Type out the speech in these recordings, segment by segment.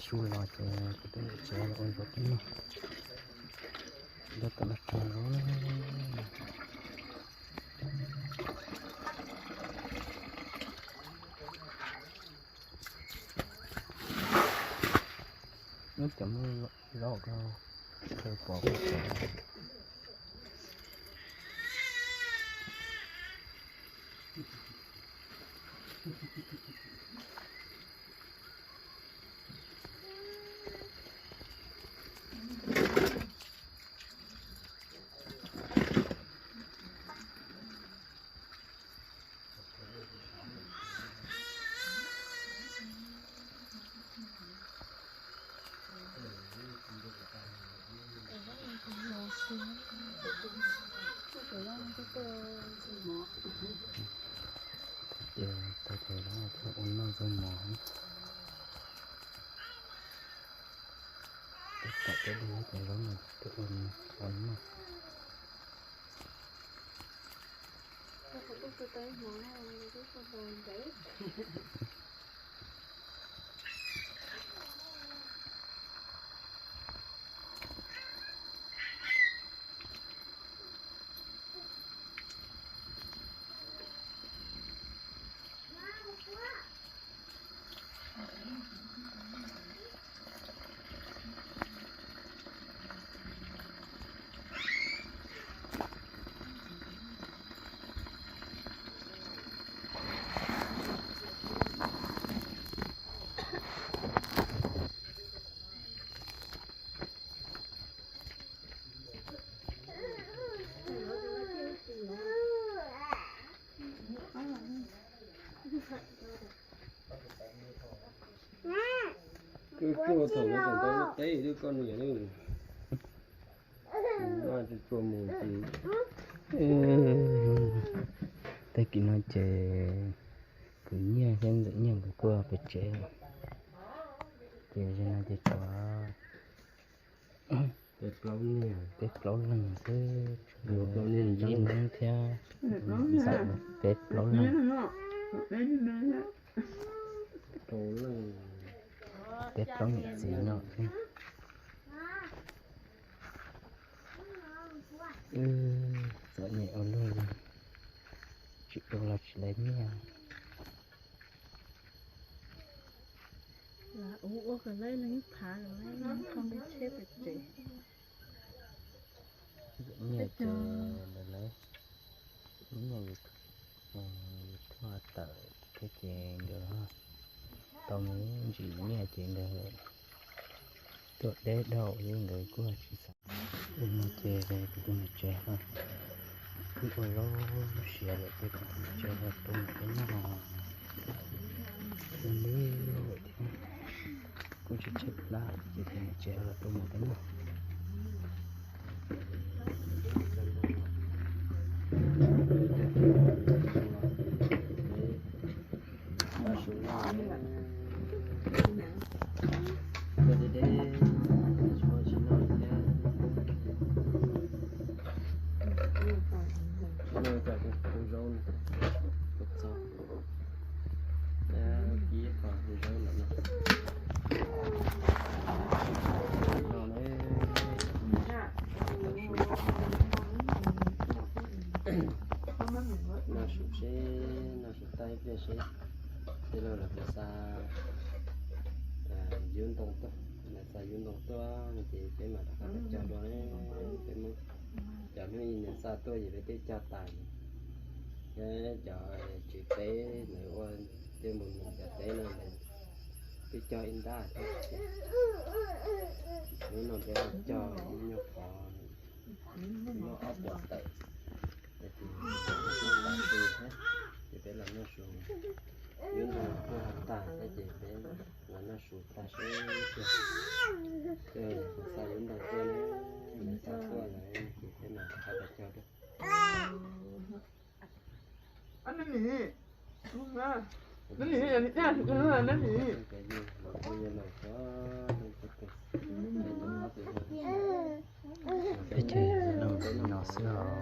Xyu los ces kuv twb tsev los ua zaub tib no. Nrog tom no tso zaub na. Neb cov muaj zaub ko, pom. Ces tau cov zaub thiaj ua noj zaub mov. Tab tom peb li cov zaub no thiaj ua noj. Twb cuaj thaum no tseem tau lub teb twb koj niam lawm. Noj tsuag tsuag mus ces. Tag kis no ces kuv nyiaj thiab ntxawm nyiaj nkawd kuj pem tsev lawm. Ces zaum no ces tshuav peb plaub leeg xwb, ib leeg thiab ntxawm peb plaub leeg. Peb plaub niam txiv no. Wb txom nyem ua luaj li, tsis ua los tsis tau nyiaj. Ua kom lawv ib phav, lawv ib qho nqi tsheb pem tsev. Nyiaj ces lawv, nyiaj YouTube tawm thiab ces nkawd tau me ntsis nyiaj ces nkawd tuaj deb dhau li nkawd kuj tsis xav. Ua no ces kuv tus niam tsev ho twb ua zaub siav lawm ces kuv tus niam tsev ho rau mus peb noj. Ua neb lawm thiab, kuj tsis tshaib plab ces tus niam tsev ho rau mus peb noj. Deb deb, tsis muaj tsis noj thiab. Noj ib co kuv zaub, kuv txob, ib qho kuv zaub ntawm no. No ne, noj su seb, noj su tag ib pliag seb, tej laug lawv puas xa yub ntoo tuaj, lawv xa yub ntoo tuaj no ces peb mam rov qab pem cog dua ne. Peb muab cov hnub ib niam xa tuaj ces peb twb cog tas, thiab cov tsis peb lawv ua tej npus num cov teb no lawv twb cog ib ntab thiab. Hnub no peb cog ib nyuag qhov, muaj ob puas tawm, ces peb los noj su, yub ntoo kuj tag thiab ces peb los noj su tag seb tiag. Ces lawv xa yub ntoo tuaj ne, lawv xa tuaj lawm ces peb mam rov qab pem cog dua. Peb ces noj no xwb os,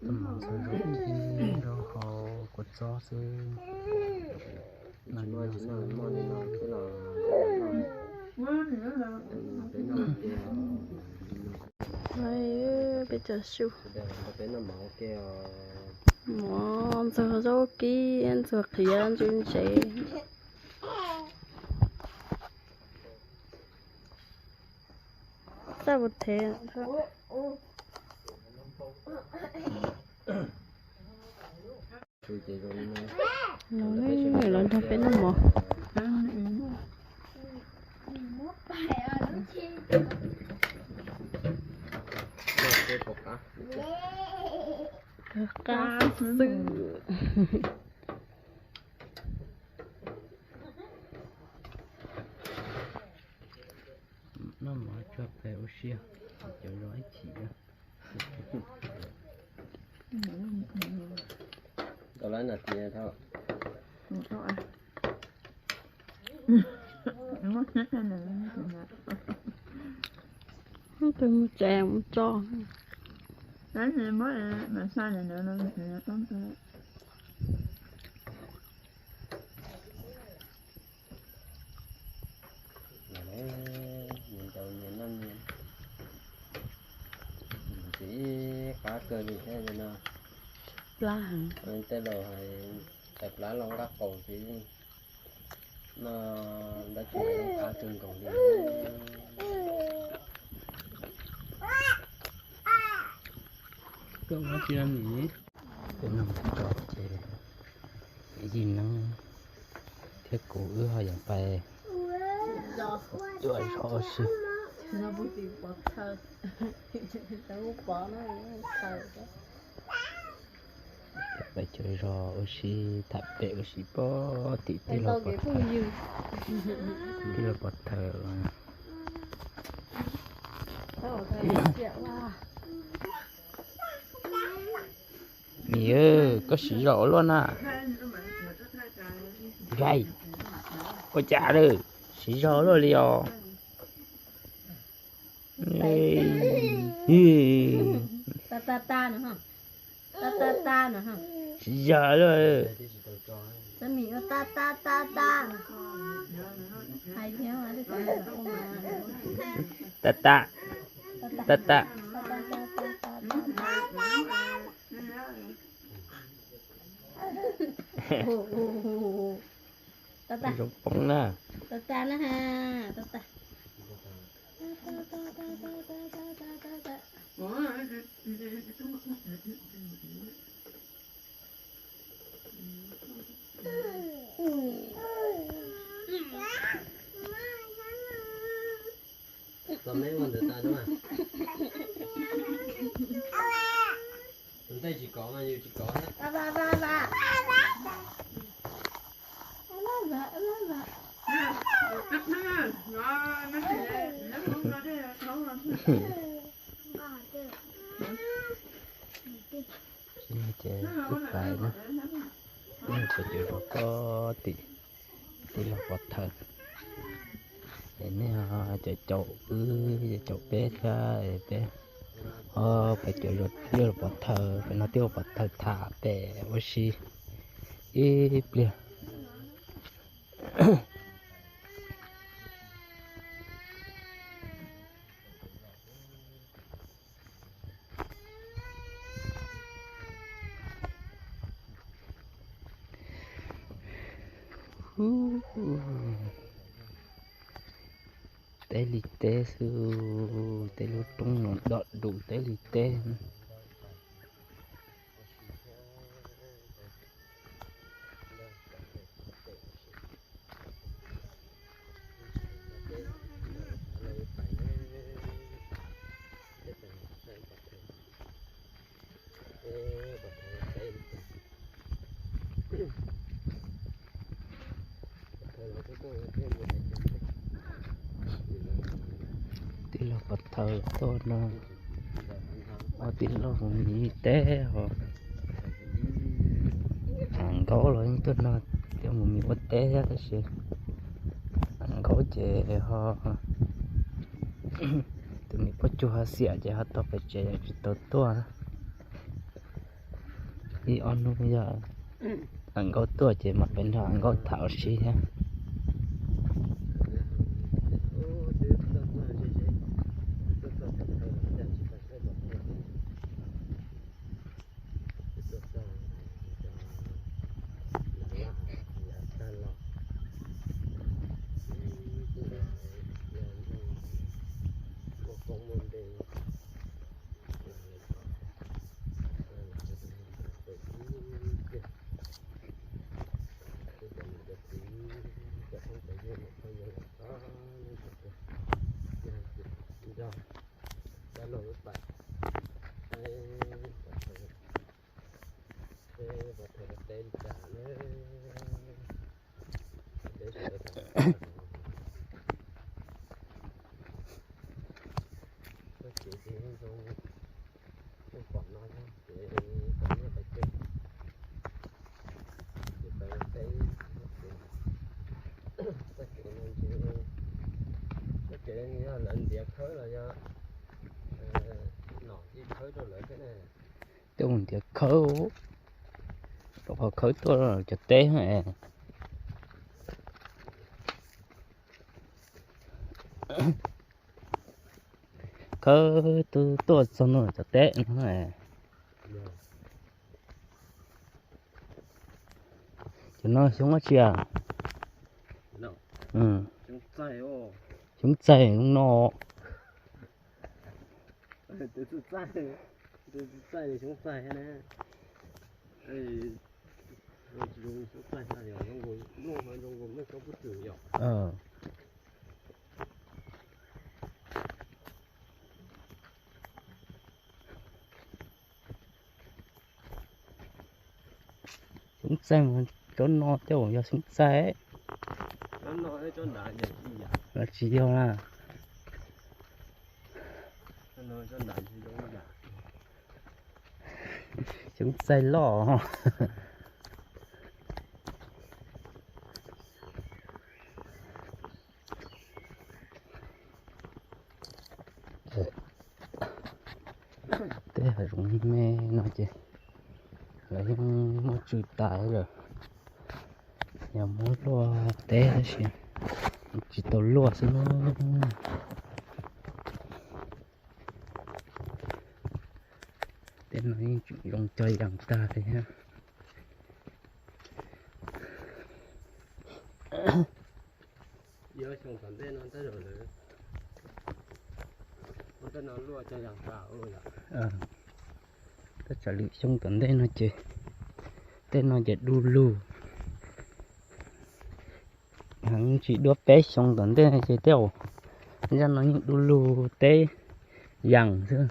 tuaj mus ntxhua zaub, zaub hau, kua txob xwb. Peb cov su. Mov ntxuag zaub kib, ntxuag qhiav ntsu ntsev. Xab ua thev. Los, los nrog peb noj mov. Qab xwb. Noj mov tso pem ua si, cov zos ib chim. Tau lawm na, tias tau. Tus mus tsev mus tso. Nyias ntaus nyias noj nyias, txiv qab kawg li thiab no. Plab heev. Tej laus hais tais plab los nqaj qaus xwb, no dab tsi qab kawg nkaus li. Koj muab tsis lam nim. Peb noj mov tso ces Yij Neeb thiab kuv wb ho yuav pais cuam zos ua si. Pais cuam zos ua si, tham pem ua si pob tim tij laug pov thawj. Tij laug pov thawj. Niam, koj siv zog ua luaj na. Ua cas lawm, siv zog ua luaj li os. Siv zog luaj. Tag tag, tag tag. Zoo poob na. Txog meb ua ntawd tas na. Tus ntej tsis kov mas yus tsis kov thiab. Ces wb pais na, wb pais cuam zos pob tim tij laug pov thawj. Es nej ho caum caum wb, caum peb thiab, peb ho pais cuam zos tij laug pov thawj, pem no tij laug pov thawj tham pem ua si ib pliag. Teb li teb xwb, tej lub roob no dom dum teb li teb. Tij laug pov thawj tuaj no, ua tij laug mus miv teb ho, Am Nkaub los yeej tuaj no, coj mus miv ua teb thiab tab sis Am Nkaub ces ho tus niam poj cuag ho xiam ces ho tau pem tsev tsis tau tuaj. Ib ob hnub yog Nkauj tuaj ces mam peb nrog Nkauj tham ua si thiab. Txoj kev no yog lawv ntiav khawb los yog nom ib khawb rau lawv thiab ne. Tej mus ntiav khawb, rau qhov khawb tuaj cov teb. Khawb tuaj txog no cov teb no. Cov no xyoob dab tsi a? Xyoob txaij no. Xyoob txaij, cov no coj yog xyoob txaij. Tsis yog na. Xyoob txaij loj. Tej hav zoov me no ces lawv yeej muaj tswv tas lawm. Yog muab luaj teb tab sis tsis tau luaj xwb na. Tej no yeej tseem zoo cog yees tag li thiab. Yuav xyoo tom ntej no tej zaum lawv, tej no luaj cog yees tas. Tab tsam lwm xyoo tom ntej no ces, tej no ces du lug. Heev tsis dua peb xyoo tom ntej no ces tej zaum zaj no yeej du lug teb yees xwb.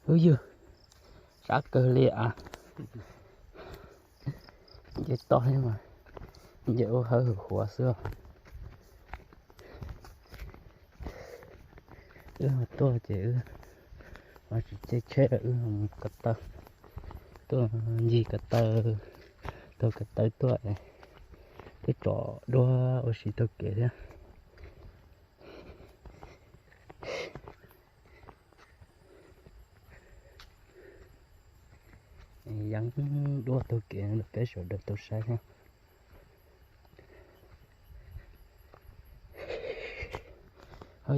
Ub yug, sab kawg li a. Nce toj thiab mas, nce ua hawv huv huav xwb. Wb tuaj ces wb tsis caij tsheb, wb mus ko taw, tuaj ncig ko taw, taug ko taw tuaj, twb tsom duab ua si taug kev thiab. Yeeb duab taug kev rau peb sawv daws tau saib thiab.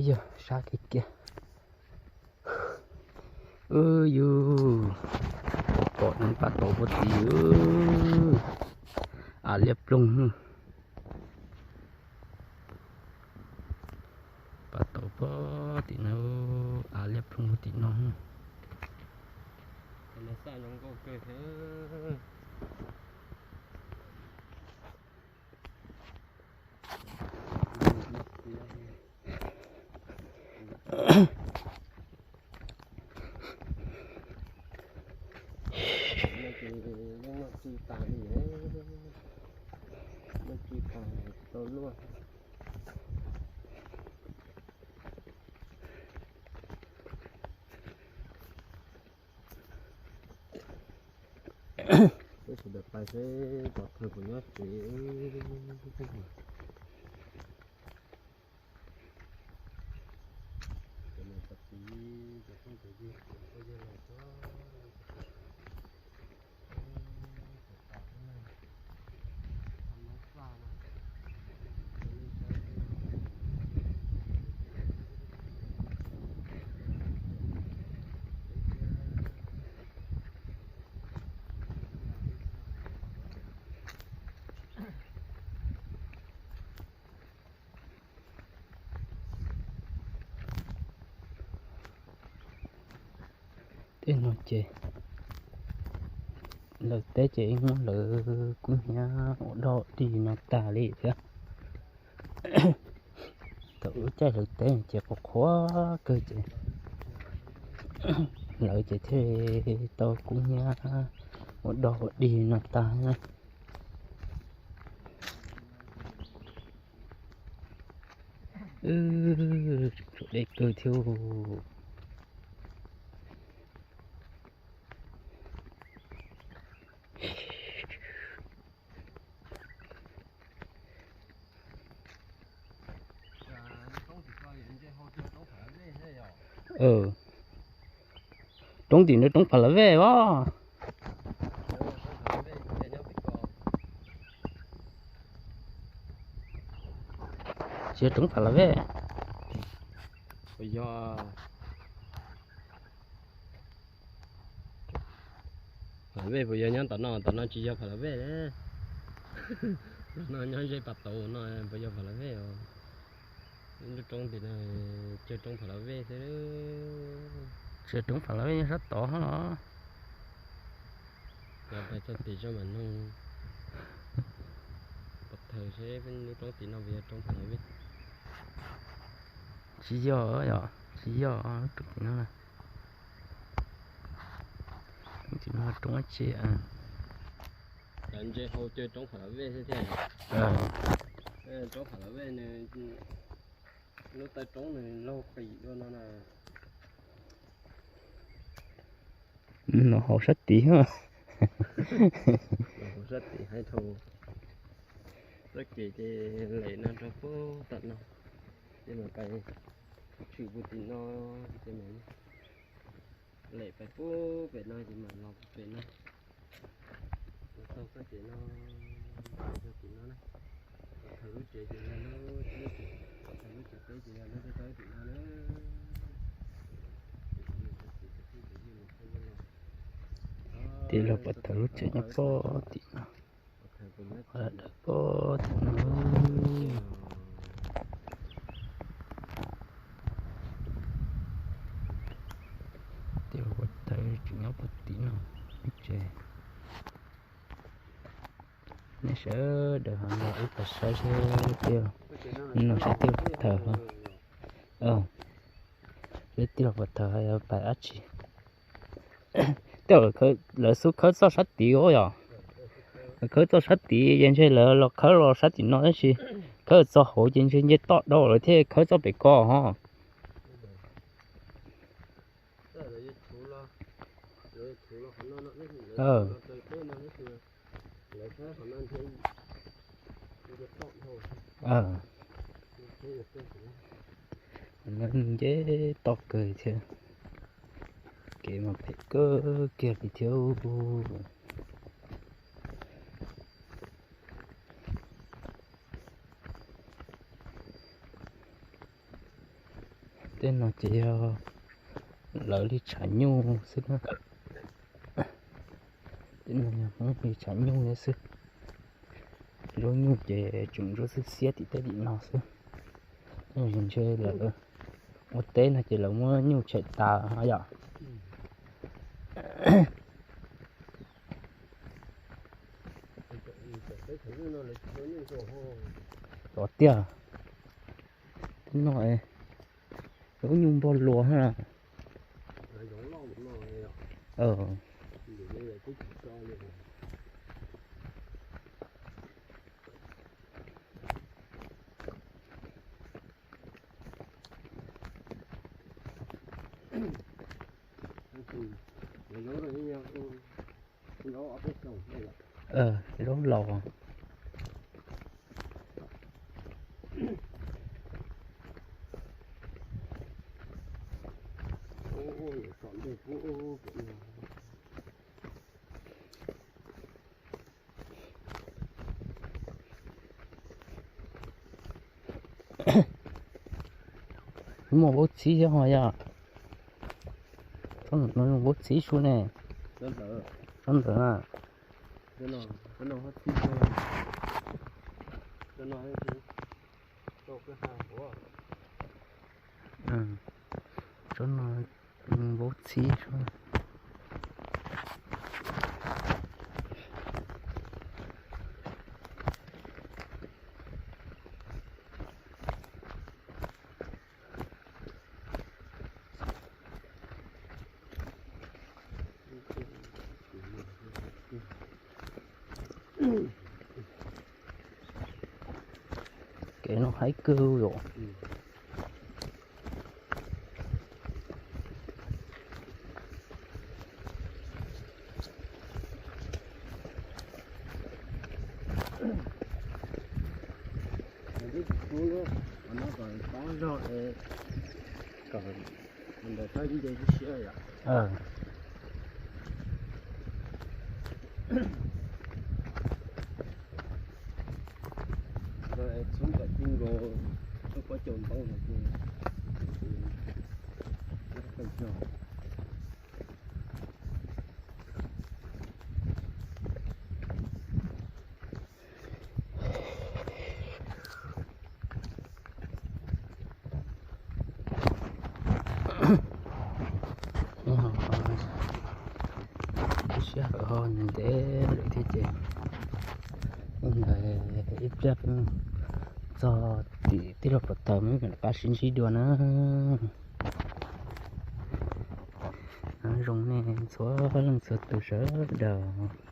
Yog sab kiag kiag. Wb yug, pom neeg pab tau puag tim, av liab ploog. Pab tau puag tim no, av liab ploog puag tim no. Ces yeej noj txij tas li, noj txij tas tau luaj. Ntawm pais seb pov thawj puas nyob tsev. Tej no ces lawv teb ces muab lawv kub hnyiab ua dog ua dig no tag li thiab. Thaum lub caij lawv teb ces qhuav qhuav kawg ces lawv ces thiaj tau kub hnyiab ua dog ua dig no tag na. Tsum deb kawg thiab. Roob tim no roob Pha La Vej os. Tsis yog roob Pha La Vej. Puas yog Pha La Vej? Puas yog nyob tom no? Tom no tsis yog Pha La Vej na. No nyob ze pas tauv no puas yog Pha La Vej os? Lub roob tim no, cog roob Pha La Vej xwb. Tsis yog roob Pha La Vej nyob sab tod los? Los pais txog tim zos mam noog pov thawj seb lub roob tim no puas yog roob Pha La Vej. Tsis yog yom, tsis yog roob tim no. Roob tim no roob dab tsi? Ntse hau cog roob Pha La Vej xwb thiab. Roob Pha La Vej nws, lub taw roob nws laug qis dua no na. No hauv sab tid. Hauv sab tid hais dhau. Txoj kev ces lem no rau pem tom no, ces mam pais tshwm puag tim no, ces mam lem pais puag pem no ces mam los pem no. Los txog txoj kev no, txog tim no na. Pov thawj lub tsev ces yog lub, pov thawj lub tsev peb ces yog lub toj tim no na. Ces los pov thawj lub tsev nyob pem tim no. Dawm pem tim no. Tej pov thawj tseem nyob pem tim no. Ces nej sawv daws ho nrog wb pais saib seb, no seb tej pov thawj ho, seb tej pov thawj ho yuav pais dab tsi. Tej lawv xub khawb txoj sab tid os yom. Khawb txoj sab tid ces ntshe lawv los khawb los sab tim no tab sis khawb txoj hauv ces ntshe nce toj dhau lawv thiaj khawb txoj pem ko ho. Nce toj kawg thiab, kev mas phem kawg kiag li thiab. Tej no ces yog lawv li tshav nyuj xwb na. Tej no yog Hmoob li tshav nyuj thiab xwb. Ntsuab nyuj ces tseem ntsuab xiab xiab tim tej tim no xwb. Ntshe lawv ua teb no ces lawv muab nyuj tshem tas yom. Tov tiag. Tej no lub nyuj npog luas na. Lawv zaub no yeej yog zaub ob peb xyoos thiab yom. Zaub laus. Muaj vaub txhib thiab ho yog? Vaub txhib sub ne. Tsob ntawd na. Tsob no vaub txhib. Kev no haib kawg yom. Txhob kom ti nkaus, txhob kom caum ntau no ces. Lub sij hawm ho ntev lawm thiab ces ib pliag peb txog tim tij laug Pov Thawm mam li rov qab sib ntsib dua na. Zoo nej txhua leej txhua tus sawv daws.